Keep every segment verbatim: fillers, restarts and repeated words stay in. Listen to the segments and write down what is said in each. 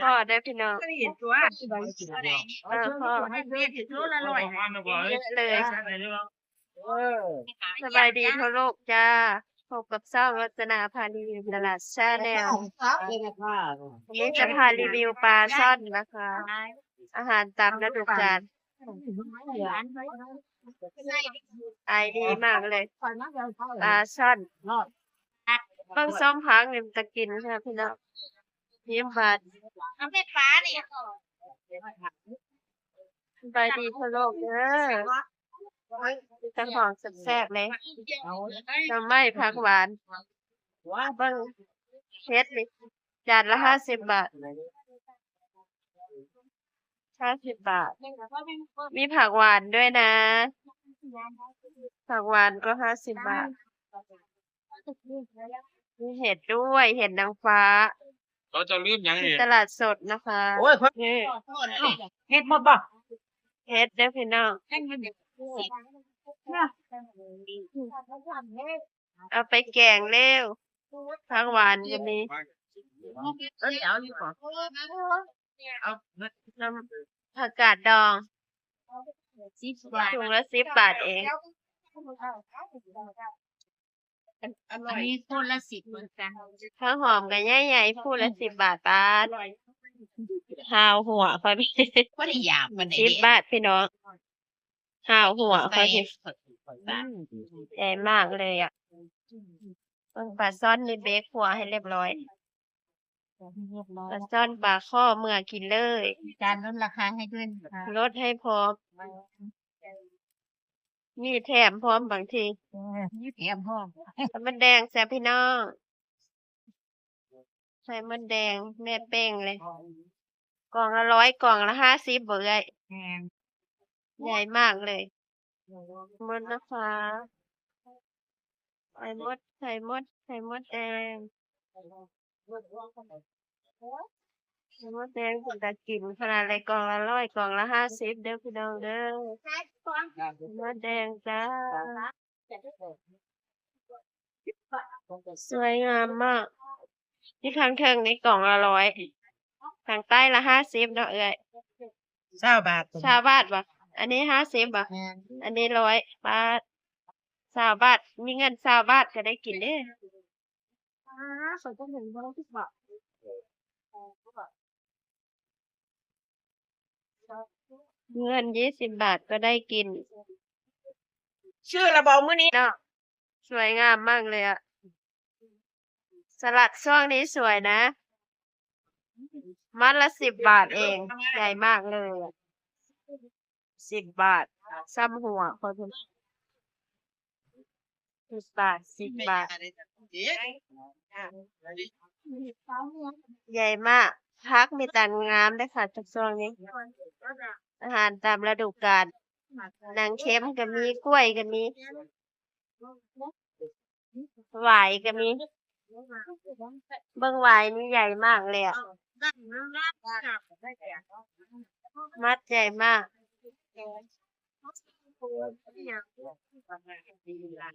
พอเด้อพี่น้อง เห็นตัว เออพอ เห็นตัวละร้อย เยอะเลย สบายดีทั่วโลกจ้า พบกับช่องรจนาพารีวิวตลาดแชนแนล วันนี้จะพารีวิวปลาช่อนนะคะ อาหารตามฤดูกาล ขายดีมากเลย ปลาช่อน เบิ่งซองผักนี่มันตะกินค่ะพี่น้อง ยี่สิบบาท เอาแม่ปลานี่ สบายดีทั่วโลกเด้อ มีแต่ของแซ่บๆเลย หน่อไม้ผักหวาน เบิ่งเห็ดนี่ จานละห้าสิบบาท ห้าสิบบาท มีผักหวานด้วยนะ ผักหวานก็ห้าสิบบาท มีเห็ดด้วย เห็ดนางฟ้า เขาจะลืมหยังอีก ตลาดสดนะคะ โอ้ย นี่ เฮ็ดหมดบ่ เห็ดเด้อพี่น้อง ให้มันเด็ก เอาไปแกงเร็ว ผักหวานก็มี เออเอาดีกว่าเอา น้ำผักกาดดอง สิบบาท ถุงละสิบบาทเอง อันนี้คนละสิบเหมือนกัน ผักหอมกับใหญ่ๆ คู่ละสิบบาท ปาด หาวหัวเขา ก็ได้หยาบมัน สิบบาทพี่น้อง หาวหัวเขาสิ ใหญ่มากเลยอ่ะ เบิ่งปลาช่อนนี่เบคหัวให้เรียบร้อย ปลาช่อนปลาข้อเมือกินเลย จานลดราคาให้ด้วยนะคะ ลดให้พร้อม มีแถมพร้อมบางที เออนี่แถมห้อง ไข่มดแดงแซ่บพี่น้อง ไข่มดแดงแม่เป้งเลย กล่องละร้อย กล่องละห้าสิบบ่เอ้ย แพง ใหญ่มากเลย มดนะคะ ไข่มด ไข่มด ไข่มดแดง ไข่มดแดงเป็นตากินขนาดเลย กล่องละร้อย กล่องละห้าสิบเด้อพี่น้องเด้อ ไข่มดแดงจ้า สวยงามมาก ที่ทางเทิงนี่กล่องละร้อย ทางใต้ละห้าสิบเนาะเอ้ย ซาวบาท ซาวบาทบ่ อันนี้ห้าสิบบ่ แม่น อันนี้ร้อยบาท ซาวบาท มีเงินซาวบาทก็ได้กินเด้ อ่าเขาก็เห็นว่าสิบบาท เงินยี่สิบบาทก็ได้กิน ชื่อระบอมื้อนี้ เนาะ สวยงามมากเลยอะ สลัดช่วงนี้สวยนะ มัดละสิบบาทเอง ใหญ่มากเลยอะ สิบบาท ซ้ำหัวเขาเถอะ สิบบาท สิบบาท ใหญ่มาก ผักมีแต่งามเลยค่ะ ช่วงนี้ อาหารตามฤดูกาล หนังเค็มก็มี กล้วยก็มี หวายก็มี เบิ่งหวายนี่ใหญ่มากเลยอะ มัดใหญ่มาก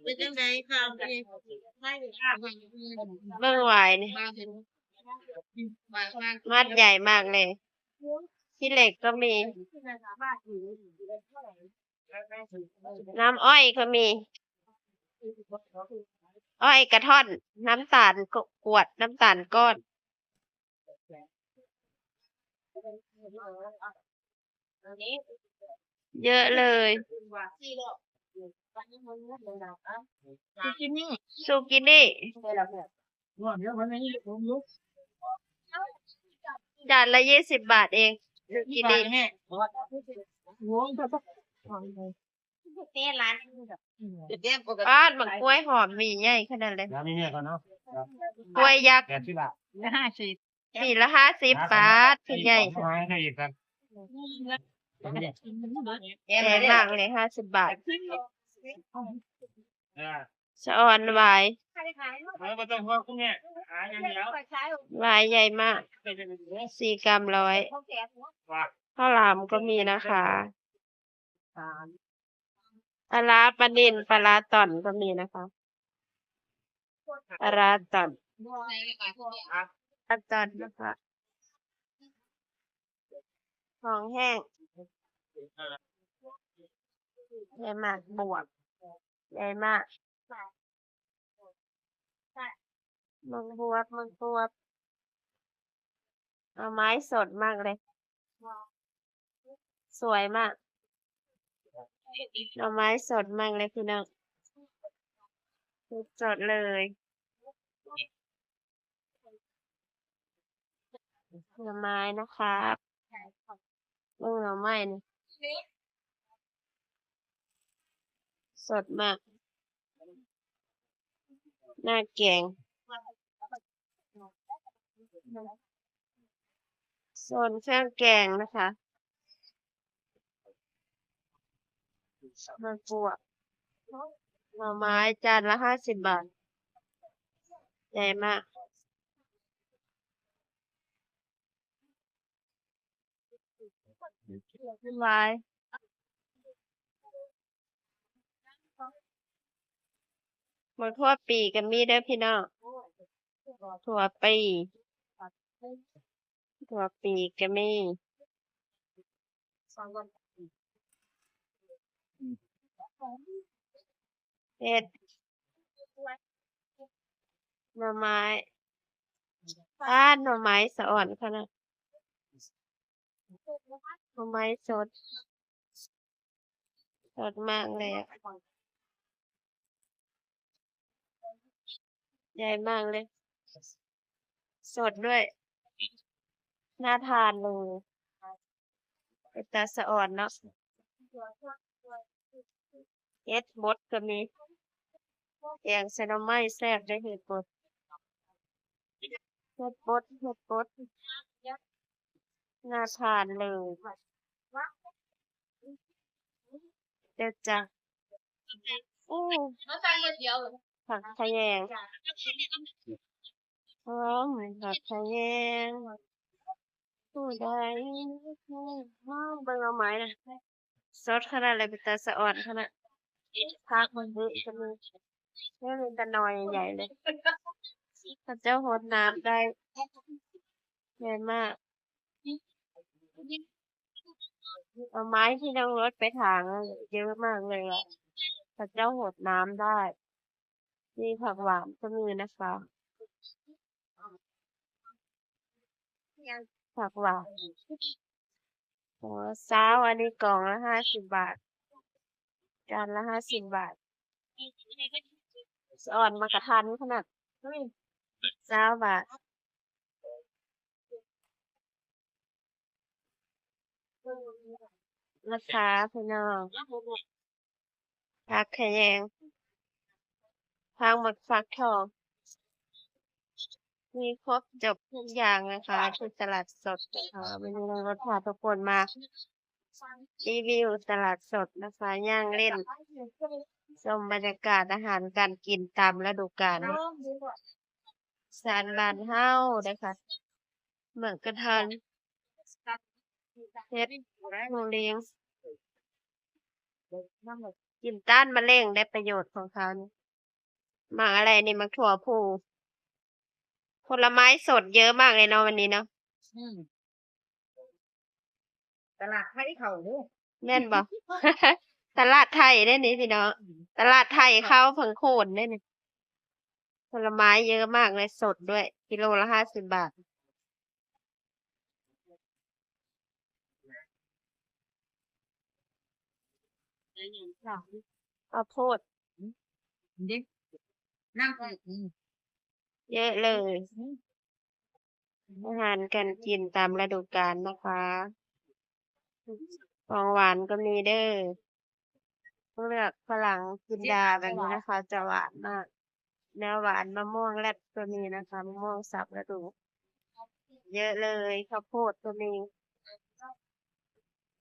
เป็นยังไงคะ เบิ่งหวายนี่ มัดใหญ่มากเลย ขี้เหล็กก็มี น้ำอ้อยก็มี อ้อยกระท่อน น้ำตาลกวด น้ำตาลก้อน เยอะเลย ซูกินี่ ซูกินี่ จานละยี่สิบบาทเอง ซูกินี่ เต้ร้าน บ้านบักกล้วยหอมหวีใหญ่ขนาดเลย แล้วนี่เนี่ยก่อนเนาะ กล้วยยักษ์ แปดสิบบาท ห้าสิบ หวีละห้าสิบบาท พี่ใหญ่ เอาให้อีกครับ แพงมากเลย ห้าสิบบาท เออ สะออนหวาย เออไม่ต้องห่วงคุณแม่หาอย่างเดียว หวายใหญ่มาก สี่กรัมร้อย ว่า ข้าวหลามก็มีนะคะ ปลาร้าปลานิล ปลาร้าต่อนก็มีนะคะ ปลาร้าต่อน ปลาร้าต่อนนะคะ ของแห้ง ใหญ่มาก บวบ ใหญ่มาก หมากบวบ หมากบวบ หน่อไม้สดมากเลย สวยมาก หน่อไม้สดมากเลยพี่น้อง สดๆเลย หน่อไม้นะครับ เบิ่งหน่อไม้นี่ สดมาก น่าแกง ส่วนเครื่องแกงนะคะ หมากบวบ หน่อไม้จานละห้าสิบบาท ใหญ่มาก หวาย หมากทั่วปีก็มีเด้อพี่น้อง ทั่วปี ทั่วปีก็มี เห็ด หน่อไม้ ป๊าด หน่อไม้สะอ่อนขนาด หน่อไม้สด สดมากเลยอะ ใหญ่มากเลย สดด้วย น่าทานเลย เป็นตาสะอ่อนเนาะ เห็ดบดก็มี แกงใส่หน่อไม้แซ่บเด้อ เห็ดบด เห็ดบด เห็ดบด น่าทานเลย เดี๋ยวจ้ะ อู้ มาสั่งก๋วยเตี๋ยว ผักขะแยง หอมผักขะแยง ผู้ใด หอม เบิ่งเอาไหมนะ สดขนาดเลย เป็นตาสะอ่อนขนาด ผักมันเยอะจังเลย นี่เป็นตะนอยใหญ่เลย เขาเจ้าหดน้ำได้ ใหญ่มาก เอาไม้ที่นั่งรถไปถางอะ เยอะมากเลยอะ เขาเจ้าหดน้ำได้ มีผักหวานก็มีนะคะ ผักหวาน โอ้ ซาว อันนี้กล่องละห้าสิบบาท จานละห้าสิบบาท สะอ่อนมากระทันขนาด อืม ซาวบาท นะคะพี่น้อง ผักขะแยง ผักหมากฟักทอง มีครบจบทุกอย่างนะคะ ที่ตลาดสดนะคะ วันนี้เราพาทุกคนมารีวิวตลาดสดนะคะ ย่างเล่น ชมบรรยากาศอาหารการกินตามฤดูกาล สานบ้านเฮาเด้อค่ะ หมากกระทัน เห็ดหมูเลียง กินต้านมะเร็งได้ประโยชน์ของเขานี่ หมากอะไรนี่ หมากถั่วพู ผลไม้สดเยอะมากเลยเนาะวันนี้เนาะ อืม ตลาดไทยเขาเด้อ แม่นบ่ ตลาดไทยเด้นี่พี่น้อง อืม ตลาดไทยเขาผังโขนเด้นี่ ผลไม้เยอะมากเลย สดด้วย กิโลละห้าสิบบาท ข้าวโพด เด้ นั่งอีก อืม เยอะเลย อืม อาหารการกินตามฤดูกาลนะคะ ของหวานก็มีเด้อ เลือกฝรั่งจินดาแบบนี้นะคะ จะหวานมาก เนื้อหวาน มะม่วงแรดก็มีนะคะ มะม่วงสับฤดู เยอะเลย ข้าวโพดก็มี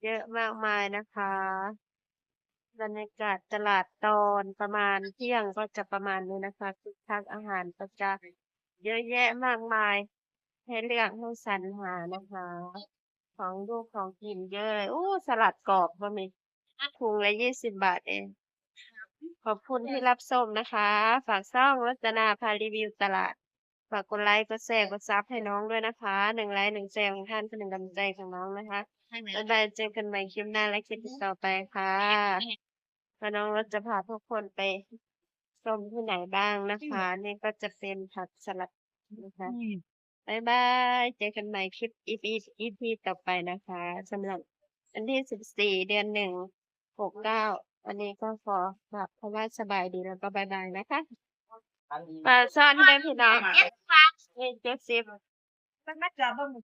เยอะมากมายนะคะ บรรยากาศตลาดตอนประมาณเที่ยงก็จะประมาณนี้นะคะ คึกคัก อาหารก็จะเยอะแยะมากมาย ให้เลือกให้สรรหานะคะ ของลูกของกินเยอะเลย โอ้ สลัดกรอบก็มี ถุงละยี่สิบบาทเอง ขอบคุณที่รับชมนะคะ ฝากช่องรจนาพารีวิวตลาด ฝากกดไลค์ กดแชร์ กดซับให้น้องด้วยนะคะ หนึ่งไลค์ หนึ่งแชร์ของท่าน คือหนึ่งกำลังใจของน้องนะคะ บ๊ายบาย เจอกันใหม่คลิปหน้าและคลิปต่อไปค่ะ ว่าน้องรถจะพาทุกคนไปชมที่ไหนบ้างนะคะ นี่ก็จะเป็นผักสลัดนะคะ บ๊ายบาย เจอกันใหม่คลิป อีพี อีพีต่อไปนะคะ สำหรับวันที่สิบสี่ เดือนหนึ่ง หกเก้า อันนี้ก็ขอกราบคำว่าสบายดีแล้วก็บ๊ายบายนะคะ ฝากซ่อนให้ด้วยพี่น้อง เจ็ดสิบ มันมาจอดบ่หมู่